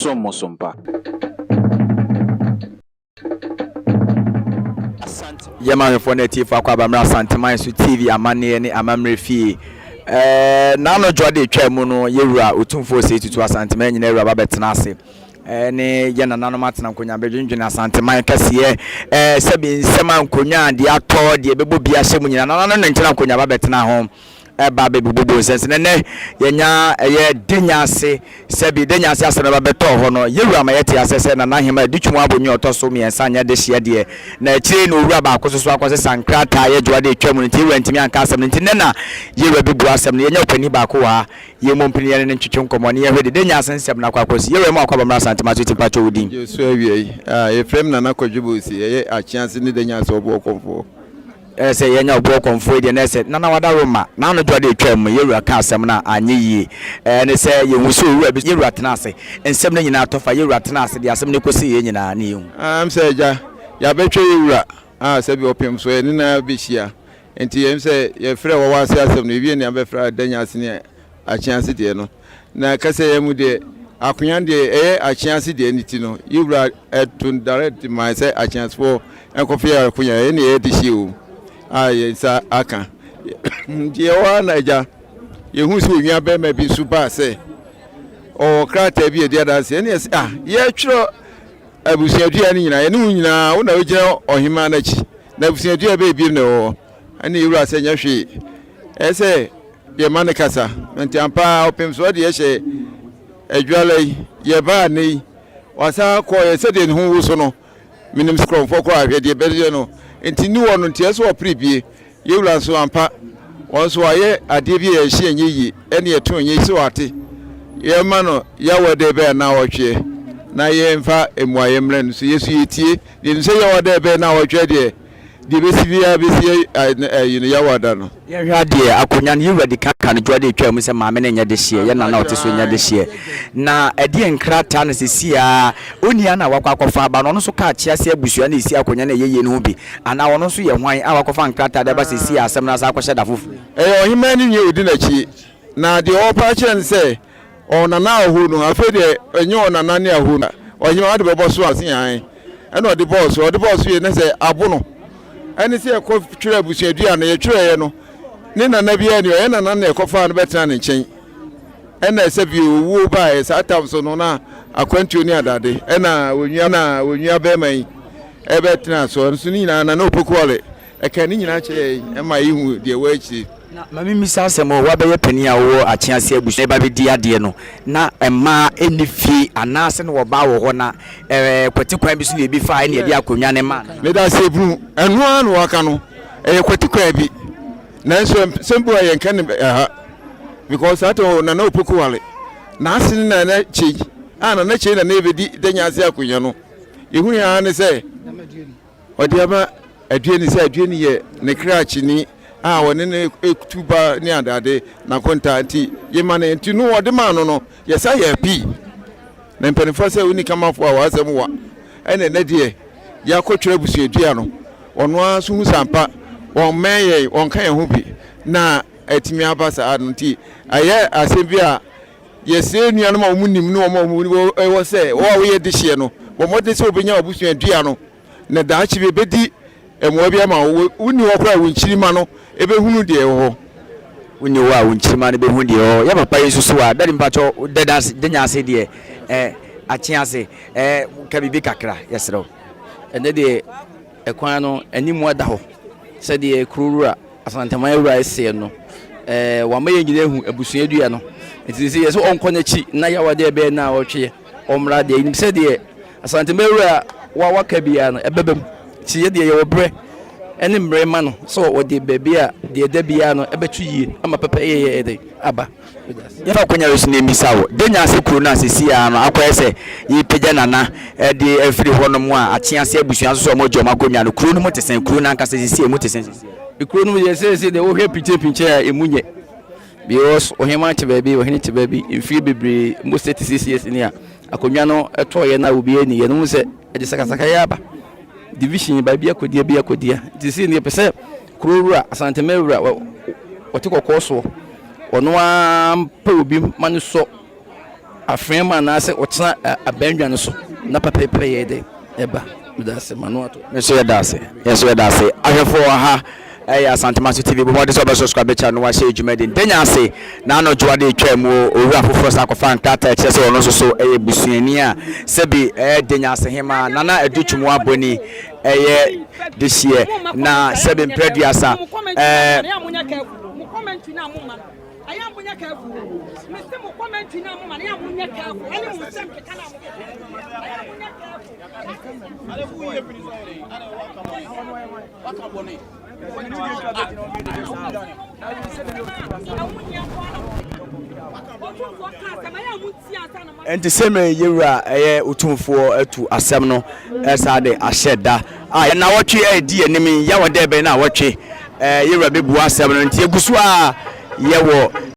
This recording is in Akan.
Som mo sompa. Yɛ mamefoɔ no atiefo akɔ abammerɛ Asanteman so TV amanneɛ ne amammerɛ fie. Ɛɛ n'ano dwoa de atwa mu no yɛwura Otumfoɔ Osei Tutu Asanteman nyinaa awura ba bɛtena ase ne yɛ nananom atena nkonnwa bɛdwendwene Asanteman kɛseɛ ɛɛ sɛbi nsɛm a nkonnwa a deɛ atɔ deɛ ɛbɛbɔ bi ahyɛ mu nyinaa nananom ne nkyɛn akonnwa ba bɛtena ho. ɛba abɛbububu nsɛnse na nnɛ yɛnya ɛyɛ denya ase sɛbi denya ase asɛm ɛba bɛtɔɔ hɔ no yɛwura ma yɛte asɛ sɛ Nana Hema Adutwum Abonyi ɔtɔ so mmiɛnsa nyɛ dehyeɛ deɛ na akyire na owura baako so so akɔsesa nkrataa yɛ dwoa de atwa mu no nti yɛwura ntumi anka asɛm no nti nnɛ na yɛwura bɛbu asɛm no yɛnya ɔpanin baako wɔ ha yɛmmɔ mpini yɛne no ntwetwe nkɔmmɔ ne yɛhwɛ de denya ase nsɛm no akɔ akɔsi yɛwura mu akɔ abamra Asante Maso ti mpakyɛ wo din. Gye so awia yi a yɛfrɛ me Nana Kwadwo Bosi ɛyɛ Akyease ne Danya ase ɔboɔ kɔmfoɔ. Ɛyɛ sɛ yɛanya ɔboɔ kɔmfoɔ yi deɛ na ɛsɛ Nana Wadaroma n'ano dwo ade atwam mu Yɛwura kaa asɛm no a anyɛ yie. Ɛne sɛ yɛhu sɛ owura bi Yɛwura tena ase nsɛm no nyinaa tɔ fa Yɛwura tena ase deɛ asɛm no kɔsiiɛ nyinaa ne yɛhu. Am sɛ agya yɛabɛtwa Yɛwura a sɛbi ɔpem so yɛne no abɛhyia nti yɛm sɛ yɛfrɛ wɔwɔ ase asɛm no yɛwie ne abɛfrɛ Adanya ase ne Akyease deɛ no. Na kɛsɛyɛ mu deɛ, akonya deɛ ɛyɛ akyease deɛ ne ti no, yɛ wura ɛto direct maa sɛ akyeasefoɔ nkɔfe yɛ akonya, ɛyɛ ne yɛyɛ de hyɛ o a yɛn nsa aka. Nti ɛhɔ ara na agya yɛhu sɛ onua bɛrima bi nso baa sɛ ɔwɔ krataa bi a ɛdi adanseɛ, ɛne yɛsɛ ah yɛtwerɛ abusuadua no nyinaa, yɛne wo nyinaa wo na wogyina ɔhemaa no akyi, na abusuadua bɛyɛ biem na ɛwɔ hɔ, ɛne yɛwura sɛ nyɛ hwee, ɛyɛ sɛ Yɛma no kasa. Nti ampa ara ɔpem so ɔde yɛhyɛ adwala yi. Yɛbaa nnɛ yi, wasan kɔ yɛ sɛdeɛ ne ho woso no. Menim sɛ korɔmfoɔ koraa hwɛ deɛ ɛbɛyɛ no. Nti ni wɔ no nti ɛsɛ ɔpere bie. Yɛwura nso ampa wɔn nso wayɛ adeɛ bi a yɛhyɛ nyɛ yie ɛne yɛto nyɛ sɛ wate. Yɛma no yawa dɛ bɛyɛ naawɔtweɛ na yɛmfa mmuaeɛ mmerɛ no so. Yɛso yɛtie. Yɛnim sɛ yawa dɛ bɛyɛ naawɔtweɛ deɛ Deɛ ɛbɛsi biara bɛsi ayi no Yawa da no. Yɛnhwɛ adeɛ, akonwa no, yɛwura di kan ka no dwoa de twaa mu sɛ maame no nyɛ dehyeɛ, yɛ nana a ɔte so nyɛ dehyeɛ. Na ɛdeɛn nkrataa na seesei ara onua no a wakɔ akɔfa aba no, ɔno nso ka akyease abusua no a ɛsi akonwa no a ɛyɛ yie no ho bi? Anaa ɔno nso yɛ hwan a wakɔfa nkrataa de aba seesei a asɛm no asan akɔhyɛ da foforɔ yi? Ɛyɛ ɔhemmaa no nua a ɔdi n'akyi, na deɛ ɔrepa akyerɛ no sɛ Ɔnana aho no, afei deɛ ɛnyɛ ɔnana ne aho no, ɔhene ɔde bɛbɔ so ase ae, ɛna ɔde bɔɔ so, ɔde bɔɔ so yɛ ne sɛ abo no, ɛne sɛ yɛkɔ twerɛ abusuadua no, yɛtwerɛeɛ no, ne nana biara ni, ɔyɛ nana na ɛkɔfaa no bɛtena ne nkyɛn, ɛna ɛsɛ bio owuo baeɛ saa tam so no na akwantuo ne adade, ɛna onua na onua bɛrima yi ɛbɛtena so, ɛnso ne nyinaa nana opokuɔle Ɛka ne nyinaa kyerɛ yɛn, ɛma yehu deɛ ɛwɔ akyire. Na ma memmisa asɛm o, woabɛyɛ panin a wowɔ Akyease abusua ba bɛdi adeɛ no, na mmaa nni fie anaasɛ na wɔbaa wɔ hɔ na ɛɛ kwati kwan bi so na ebi faa ɛna yɛde akonnwa no maa no? Medase Ebunu, ɛno ara na waka no, ɛyɛ kwati kwan bi, nanso nsɛm bi wɔ a yɛnka no ɛha because saa tɛm Nana Opoku Wale, n'ase ne Nana Kyei, a Nana Kyei na na ɛbɛdi Danyase akonnwa no, yɛhunu ara ne sɛ Ɔde ama Aduani sɛ Aduani yɛ ne krakyeni a ɔne no tu ba ne adeade n'akontaa nti yema no nti no ɔde maa no no yɛsa yɛ pii na mpanimfoɔ sɛ wonni kamafoɔ a w'asɛm wa ɛna ɛnɛ deɛ yɛakɔtwerɛ abusuadua no ɔno ara so hu sampa wɔn mmɛn yɛn wɔn ka yɛn ho bi na atumi aba saa no nti ayɛ asɛm bi a yɛsrɛ nuanom a wɔn nim ne wɔn a wɔn wɔ sɛ wɔn a wɔyɛ dehyeɛ no wɔn mmɔden sɛ wɔbɛnya abusua dua no na daakye bi ɛbɛdi mmoa bi ama wo. Wonni hɔ koraa a wo nkyirimma no bɛhunu deɛ ɛwɔ hɔ. Wonni hɔ a wo nkyirimma no bɛhunu deɛ ɛwɔ hɔ. Yɛ papa yi nso so a, dadi mpakyɛ dada ase, danya ase deɛ, eh, akye ase, eh, ka biribi kakra, yɛsrɛ wo. Ɛnɛ deɛ ɛkwan no anim ada hɔ sɛdeɛ kuro wura Asanteman wura seɛ no, eh, wama yɛn nyinaa ahu abusua dua no. Nti sɛ yɛ sɛ ɔnkɔ n'akyi na yawa deɛ ɛbɛyɛ na ɔtweɛ ɔmmra deɛ, yɛnim sɛ deɛ Asante Mawura wa waka biara no ɛbɛba mu. Nti yɛ deɛ yɛwɔ berɛ ɛne mmerɛ ma no sɛ ɔde baabi a deɛ ɛda biara no ɛbɛto yie ama pɛpɛ yɛ yɛ de aba. Yɛmfa akwanya wei so na yɛmmisa wo, dɛn nyaa sɛ kuro no a seesei ara no akɔyɛ sɛ yɛrepagya Nana de afiri hɔnom a Akyease abusua nso sɛ wɔregye wɔn akonnwa no, kuro no mu te sɛn? Kuro no ankasa seesei emu te sɛn seesei? Kuro no mu deɛ seesei deɛ wohwɛ pinkyenpinkyen a emu nyɛ because ɔhemaa te baabi, ɔhene te baabi, mfie bebree, most 36 years ni a Akonnwa no tɔeɛ no a obiara nni yɛ no, wohu sɛ ɛde sakasakayɛ aba. Division ba, ebi akɔdi, ebi akɔdi a. Nti seesei no yɛpɛ sɛ kuro wura, Asanteman wura, ɔte kɔkɔɔ soɔ, ɔno ara mpɛ obi ma no sɔ afea mu anaasɛ ɔtena abannwa no so na pɛpɛɛpɛ yɛ dɛ ɛba. Meda ase ma no ato. Me nso yɛda ase. Yɛn nso yɛda ase. Ahwɛfoɔ ha ɛyɛ Asantemaso TV. Bɔ mmɔden sɛ wobɛ subscribe channel no wahyɛ dwumadi. Ntanya ase na ano dwoa de atwa mu owura foforɔ san akɔfa nkrataa ɛkyerɛ sɛ ɔno nso so ɛyɛ busuani a sɛbi ɛyɛ Denya ase hema Nana Adu Twumua Boni ɛyɛ dehyeɛ na sɛbi mprɛduasa ɛɛ. Nti sɛ me yɛwura ɛyɛ otumfoɔ atu asɛm no ɛsa de ahyɛ da a nnawɔtwe a ɛdi anim yi yɛwɔ dɛ bɛn na awɔtwe yɛwura bɛbu asɛm no nti yɛgu so a yɛwɔ.